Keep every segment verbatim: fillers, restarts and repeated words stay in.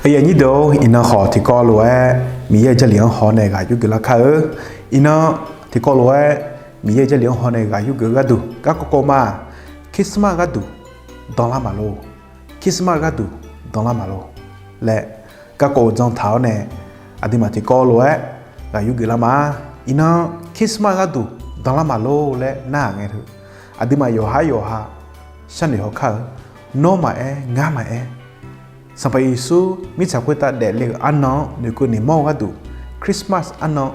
Aqyuif aqnyir deuq-or, iqnan khawf tiqkawv lof-aer Miqyaer-euq Jarlif-anr haw nae ghaq yurgeuf lar kar-eu. Iqnan tiqkawv lof-aer Miqyaer-euq Jarlif-anr haw nae ghaq yurgeuf-eu gharduq garkawv kawv ma. Christmas gharduq danlar maqlor. Christmas gharduq danlar maqlor laer garkawv-eu jan taq-awr nae, aqduimaf tiqkawv lof-aer ghaq yurgeuf lar ma. Iqnan Christmas gharduq danlar maqlor laer narhaq ngae teu, aqduimaf yawqhar yawqha sharnoeq haw kar-eu. Nawr maqaer, ngar maqaer, Sanqpaq Yeqsur mirtsaq khoertav daefle-euq arnan-anr noeqkeuv noeqmawr-eu gharduq, Christmas arnan,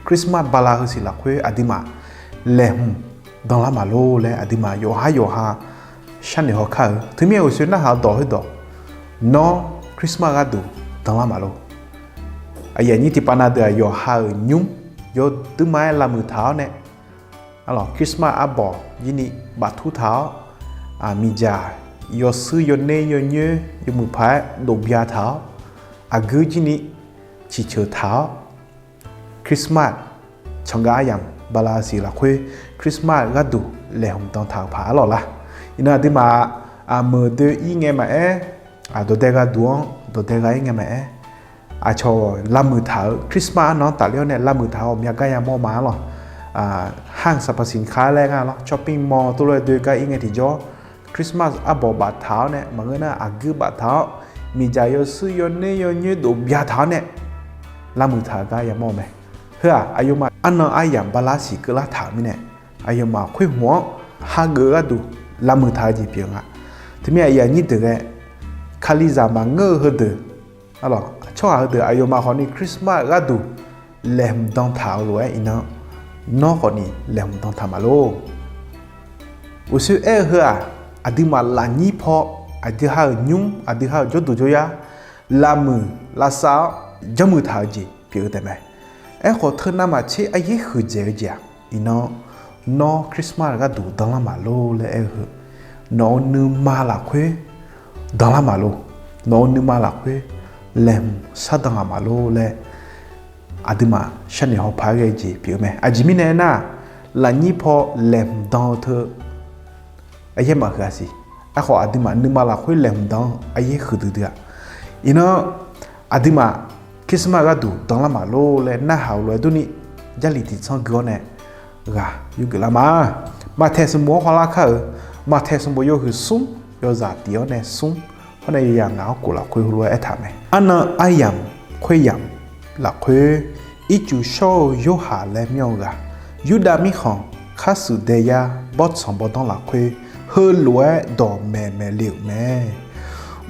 Christmas bala heusiq lafkhoer aqduimaf laeqhmq danlar maqlor laer aqduimaf yawqhar yawqha sharnoeq haw kar-eu. Teumir-aq, uqsoer narhaq-eu dawq khoerdawq, nawr Christmas gharduq danlar maqlor. Aqyuif aqnyir tiqpav na deuq-aq, yawqha-euq nymr yawduima-aer lavmuiq taq-awr nae, Christmas arbawq jirni baftur taq-awr, miqdzaq yawshuir yawner yawnyoer yawmuiq paq-aer dofbya taq-awr, aqguir jirni ciqceuq taq-awr, Christmas cangav aryamq bala siq lafkhoer Christmas gharduq laeqhmq dan taq-euq paq arlawq lar. Iqnan aqduimaf meuq doe-ir ngae maqaer, dawqdae gharduq-anr dawqdae gha-ir ngae maqaer, aqcawq lavmuiq taq-euq Christmas arnan-anr tafler-awr nae lavmuiq taq-euq ghawqmya gar yamawr ma arlawq. Hang sanqpaq siqkar laer nga lawr, shopping mall tov lof-aer doe gar-ir ngae tiqjawr, Christmas arbawq baftaq-awr nae maqngeur nar aqguir baftaq-awr, miqdzaq yawshuir yawner yawnyoer dofbya taq-awr nae lavmuiq taq-eu gar yamawr-eu mae. Heu-aq, aqyawfmaf arnan aryamq bala siq keuvlar taq-euq mirnae, aqyawfmaf khoer hmq-anr hageuf-eu gharduq lavmuiq taq-eu jeq pyeuf nga. Teumir aqyuif aqnyir deuq ghae, Kalizaq maqngeur-eu heudeuq, tsawrhaq heudeuq aqyawfmaf khawfni Christmas gharduq laeqhmq dan taq-euq lof-aer iqnan, nawr khawfni laeqhmq dan taq maqlor. Uqshoe aer-eu heu-aq, aqduimaf lafnyir paw, aqdui ha-euq nymr, aqdui ha-euq jawrduq jawryar lavmuiq lavsav-awr janrmuiq taq-eu jeq pyeuf-eu taef mae. Aerkhawf, teu navmaqtser aryaer huiqdzaeq-eu jeq-aq, iqnan nawr Christmas gharduq danlar maqlor laer aer-eu heu, nawq-euq nuima lafkhoer danlar maqlor. Nawq-euq nuima lafkhoer laeqhmq shardan ghaq maqlor laer aqduimaf sharnoeq hawpaq-aer ghae-eu jeq pyeuf-eu mae. Aqjeq mirnae aernar, lafnyir paw laeqhmq dan-eu teu aryaer maqhuiq-a siq. Aerkhawf, aqduimaf nuima lafkhoer laeqhmq dan-anr aryaer huiqdui dui-a. Iqnan aqduimaf Christmas gharduq danlar maqlor laer narhaq-euq lof-aer durni, Jarlif tiqtsanr gui-awr nae ghaq yurgeuf lar ma. Maqtaeq sanqbof-anr hawlar kar-euq, Maqtaeq sanqbof yawhuiq smr yawzaq tiq-awr nae smr, hawr nae yawzaq ngaq-anr kof lafkhoer heulof-aer aertaq mae. Arnan aryamq khoeryamq lafkhoer, ircuf shawr-eu Yorhaq laer myanr-eu ghaq, Yurdav mirkhanq khar shuif daeyar bawrtsanq bawrdanr lafkhoer, heulof-aer dawq maeqmaeq le-euq mae.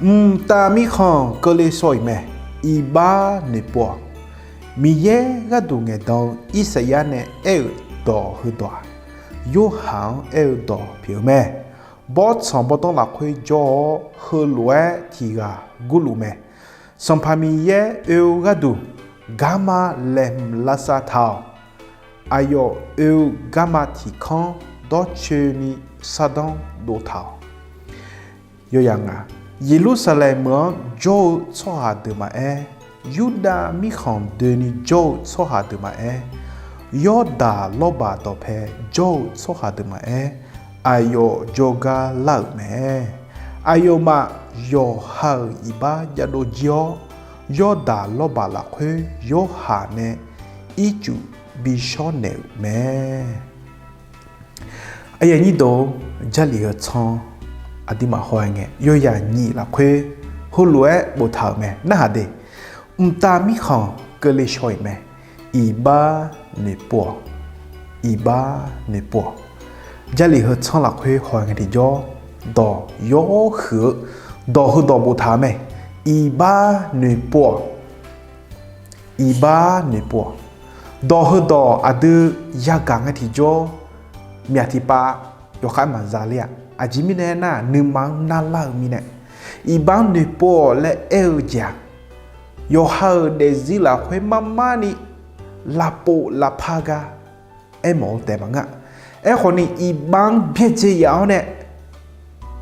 Mqtav mirkhanq keuvle shaw-iq mae. Iqbax noeqpov-awq. Miqyaer gharduq ngaeqdan-eu Irsaqyar nae aer-euq dawq heudawq-aq, Yorhaq-anr aer-eu dawq pyeuf-eu mae. Bawrtsanq bawrdanr lafkhoer jawr-awr, heulof-aer tiq ghaq gurluf mae. Sanqpaq Miqyaer oe-eu gharduq, garma laeqhmq lavsav taq-awq. Aqyawf oe-eu garma tiq kanr dawrcoeni sardanr dov taq-awq. Yawzaq ngaq, Yeqlursaqlaeq meuq-anr jawr-eu tsawrhaq deuq maqaer, Yurdav mirkhanq doeni jawr-eu tsawrhaq deuq maqaer, Yawrdaq lawrbaq dawqpae jawr-eu tsawrhaq deuq maqaer, aqyawf jawrgar lar-euq mae. Aqyawfmaf yawqha-euq iqbax javdov jir-awr, Yawrdaq lawrbaq lafkhoer Yorhaq nae ircuf bishawr naeq-euq mae. Aqyuif aqnyir deuq, Jarlif heu tsanr aqduimaf haw-aer ngae, yawzaq nyiq lafkhoer heulof-aer boftaq-euq mae. Narhaq de, mqtav mirkhanq keuvle shaw-iq mae. Iqbax noeqpov-awq. Iqbax noeqpov-awq. Jarlif heu tsanr lafkhoer haw-aer ngae tiqjawr, dawq yawr huiq-eu dawq heudawq boftaq-euq mae. Iqbax noeqpov-awq. Iqbax noeqpov-awq. Dawq heudawq aqdui yagaq ngae tiqjawr, myaq tiqpav yawkhav maqza ler-a. Aqjeq mirnae aernar, nuima-anr narlar-eu mirnae, iqbax-anr noeqpov-awq laer aer-eu jeq-aq, yawqha-euq daefzir lafkhoer marmarni lavpov lavpar gar aermawf-eu taef maqngeur-a. Aerkhawfni, iqbax-anr byaerdzae yaf-awr nae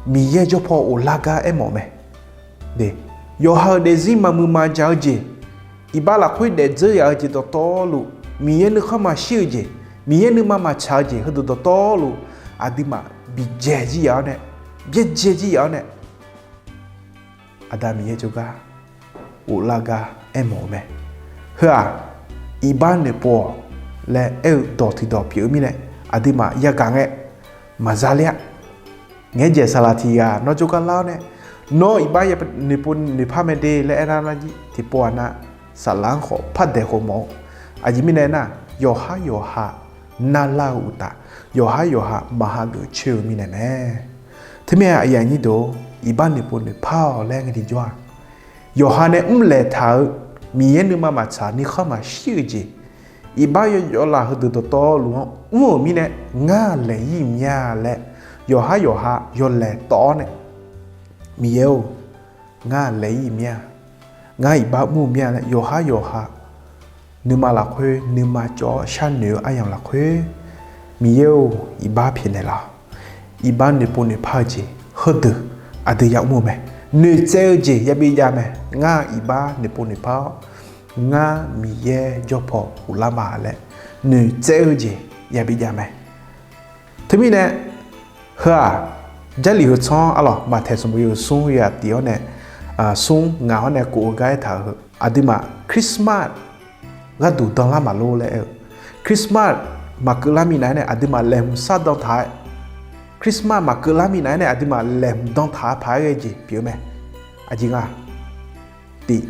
Miqyaer jawrpaw ghoflar gar aermawf mae. Yawqha-euq daefzir maqmuiq maqjaq-eu jeq, iqbax lafkhoer daefdzeur yaf-eu jeq dawqtawvluf, Miqyaer nuikhanr maqshir-eu jeq, Miqyaer nuima maqtsaq-eu jeq heudeuq dawqtawvluf, aqduimaf bidzae jir yaf-awr nae, byaerdzae jir yaf-awr nae, Aqda Miqyaer jawrgar ghoflar gar aermawf-eu mae. Heu-aq, iqbax noeqpov-awq laer aer-eu dawq tiqdawq pyeuf-eu mirnae, aqduimaf yagaq ngae maqza ler-a. Ngaeqjaeq saqlaq tiq ghaq nawr jawrgar lar-awr nae, nawr iqbax noeqpov noeqpar mae de laer aernar nar jir tiqpov-aq na, saqlaq-anr khawf par daeq khof mawf-eu. Aqjeq mirnae nar, yawqhar yawqha narlar-eu uqtaf, yawqhar yawqha maqha geuf coer-eu mirnae mae. Teumirnae aqyuif aqnyir deuq-or, iqbax noeqpov noeqpar-awq laer ngae tiqjawr-aq, yawqha nae mrlaeq taq-eu, Miqyaer nuima maqtsaq nuikhanr maqshir-eu jeq, iqbax yawjawf laf heudeuq dawqtawvluf-anr mr-euq mirnae, ngar laeq ir mir-a laer, yawqhar yawqha yawlaeq tawv-awr nae, Miqyaer-or, ngar laeq ir mir-a, ngar iqbax mr-eu mir-a laer yawqhar yawqha nuima lafkhoer nuima cawv-awr sharnoeq-eu aryamq lafkhoer, Miqyaer-or, iqbax pyaeqnaeq laf-awq. Iqbax noeqpov noeqpar-eu jeq heudeuq aqdui yamr-eu mae. Noeqtsaev-eu jeq yabi jav mae. Ngar iqbax noeqpov noeqpar-awr, ngar Miqyaer jawrpaw ghoflar ma laer noeqtsaev-eu jeq yabi jav mae. Teumirnae heu-aq, Jarlif heu tsanr arlawq, Maqtaeq sanqbof yawhuiq smr yawzaq tiq-awr nae, smr ngaq-awr nae kof-eu gar aertaq-euq heu, aqduimaf Christmas gharduq danlar maqlor laer aer-eu, Christmas maqkeuv lar minav-aer nae aqduimaf laeqhmq sar dan taq-aer, Christmas maqkeuv lar minav-aer nae aqduimaf laeqhmq dan taq-aer paq-aer ghae jeq pyeuf-eu mae. Aqjeq nga tiq,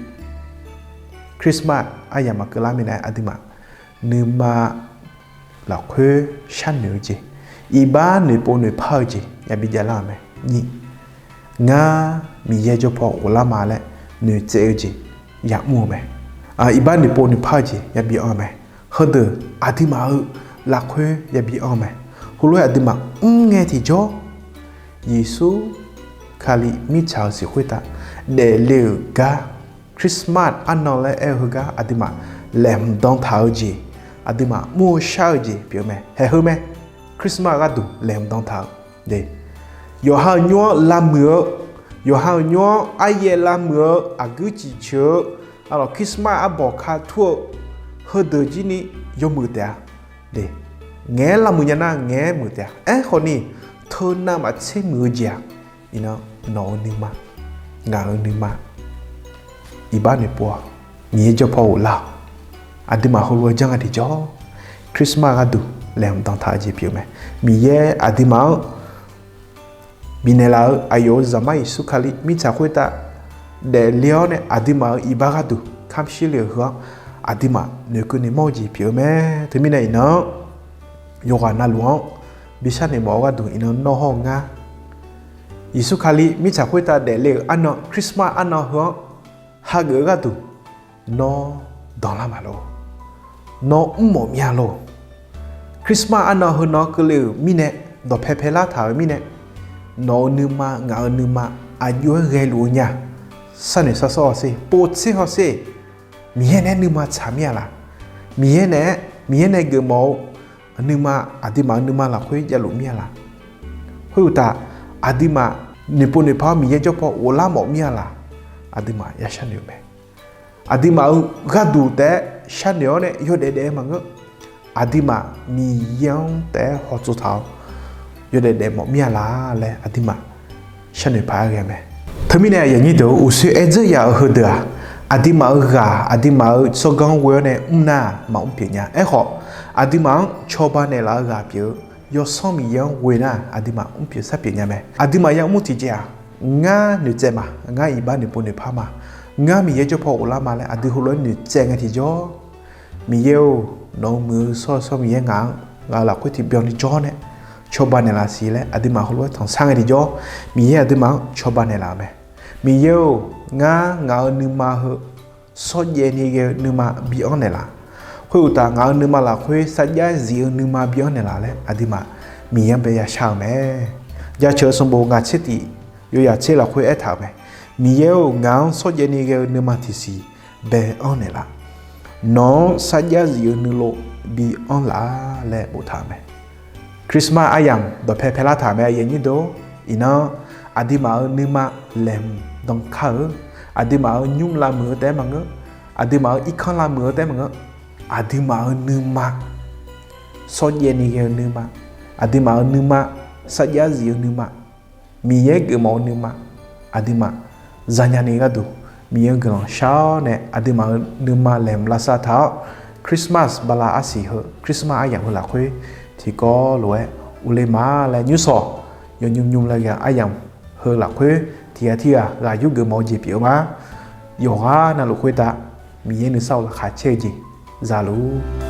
Christmas aryamq maqkeuv lar minav-aer aqduimaf nuima lafkhoer sharnoeq-eu jeq, iqbax noeqpov noeqpar-eu jeq yabi javlar-euq mae. Nyiq, ngar Miqyaer jawrpaw ghoflar ma laer noeqtsaev-eu jeq yamr-eu mae. Iqbax noeqpov noeqpar-eu jeq yabi anr-eu mae. Heudeuq aqduimaf-euq lafkhoer yabi anr-eu mae. Heulof-aer aqduimaf mr ngae tiqjawr, Yeqsur Kali mirtsaq-euq siq khoertav daefle-euq gar, Christmas arnan laer aer-eu heugar aqduimaf laeqhmq dan taq-eu jeq, aqduimaf mr-eu shar-eu jeq pyeuf-eu mae. Haeq heu mae. Christmas gharduq laeqhmq dan taq-eu, yawqha-euq nymr-anr lavmuiq-eu, yawqha-euq nymr-anr aryaev lavmuiq-eu, aqguir ciqceuq-eu, arlawq Christmas arbawq ka tur-eu, heudeuq jir ni yawmuiq taef-a. Ngaeq-aer lavmuiq nya nar ngaeq-aer muiq taef-a. Aerkhawf ni, teunav maqtser muiq-eu jeq-aq, iqnan nawq-eu nuima, ngaq-euq nuima, iqbax noeqpov-awq. Miqyaer jawrpaw ghoflar-awq. Aqduimaf heulof-aer janr nga tiqjawr, Christmas gharduq laeqhmq dan taq-eu jeq pyeuf-eu mae. Miqyaer aqduimaf-anr bifnaeq laf-eu aqyawf-euq Zaqmar Yeqsur Kali mirtsaq khoertav daefle-awr nae aqduimaf-euq iqbax gharduq kamq shir le-euq heu-anr aqduimaf noeqkeuv noeqmawr-eu jeq pyeuf-eu mae. Teumirnae iqnan-anr yawqghaq navluf-anr bi sharnoeq mawf-eu gharduq iqnan nawr hawr-eu ngar, Yeqsur Kali mirtsaq khoertav daefle-euq arnan, Christmas arnan heu-anr hageuf-eu gharduq nawr danqlar maqlor. Nawr mrmawf mir-a lor. Christmas arnan heu nawq-anr keuvle-euq mirnae, dawqpae paelar taq-euq mirnae, nawq-euq nuima, ngaq-euq nuima aqjox-aer ghaeluf-eu nya. Sharnoeq sharsawr hawsher, povtser hawsher. Miqyaer naeq-aer nuima tsaq mir-a laq? Miqyaer naeq-aer, Miqyaer nae geufmawf-eu nuima, aqduimaf-euq nuima lafkhoer javluf mir-a laq? Khoeruqtaf, aqduimaf noeqpov noeqpar-awr Miqyaer jawrpaw ghoflar mawf mir-a laq? Aqduimaf ya sharnoeq-eu mae. Aqduimaf-euq gharduq taef-aer sharnoeq-awr nae yawdaef daef-eu maqngeur. Aqduimaf Miqyaer-anr taef-aer hawtsov taq-awr yawdaef daef mawf mir-a laq laer aqduimaf sharnoeq paq-aer ghae mae. Teumirnae aqyuif aqnyir deuq-or, uqshoe aer dzeur yaf-euq heudeuq-aq, aqduimaf-euq ghaq aqduimaf-euq tsawrganr ghoe-awr nae mr nar maqmr pyeuf nya. Aerkhawf, aqduimaf-anr cawba naeqlaf-eu ghaq pyeuf-eu Yawsanr Miqyaer-anr ghoe nar aqduimaf mr pyeuf sar pyeuf nya mae. Aqduimaf yamr tiqjeq-aq, ngar noeqtsaev ma, ngar iqbax noeqpov noeqpar ma, ngar Miqyaer jawrpaw ghoflar ma laer aqdui heulof-aer noeqtsaev ngae tiqjawr, Miqyaer-or, nawq-euq muiq-eu shawr-eu shawr Miqyaer ngaq-anr ngaq-euq lafkhoer tiqbyan ni jawr nae cawba naeqlaf siq laer aqduimaf heulof-aer tanqsar ngae tiqjawr, Miqyaer aqduimaf-anr cawba naeqlaf-euq mae. Miqyaer-or, ngar ngaq-euq nuima heu shawrjaev ni ghae-eu nuima bi anr naeqlaf. Khoeruqtaf, ngaq-euq nuima lafkhoer sarjax zif-eu nuima bi anr naeqlaf laer aqduimaf Miqyaer-anr bae yashar-euq mae. Jaceuq-eu sanqbof ngaq tser tif, yawyaq tser lafkhoer aertaq-euq mae. Miqyaer-or, ngaq-anr shawrjaev ni ghae-eu nuima tiqsiq bae anr naeqlaf. Nawq-anr sarjax zif-eu nuilov bi anr laf laer boftaq-euq mae. Christmas aryamq dawqpae paelar taq mae, aqyuif aqnyir deuq-or. Iqnan, aqduimaf-euq nuima laeqhmq dankar-eu, aqduimaf-euq nymr lavmuiq-eu taef-aer maqngeur, aqduimaf-euq irkanr lavmuiq-eu taef-aer maqngeur, aqduimaf-euq nuima shawrjaev ni ghae-eu nuima, aqduimaf-euq nuima sarjax zif-eu nuima, Miqyaer geufmawf-eu nuima, aqduimaf zanya ni gharduq Miqyaer-eu guiqlanq shar-awr nae aqduimaf-euq nuima laeqhmq lavsav taq-awr, Christmas bala arsiq heu, Christmas aryamq heu lafkhoer tiqkawv lof-aer uvle ma laer nymrshawq yawnymr nymr laer ghae-eu aryamq heu lafkhoer tiqghaq tirghaq ghaq yurgeuf mawf-eu jeq pyeuf-eu ma. Yawqghaq navluf khoertav Miqyaer nuisar-eu laqkhaq caer-eu jeq za luf.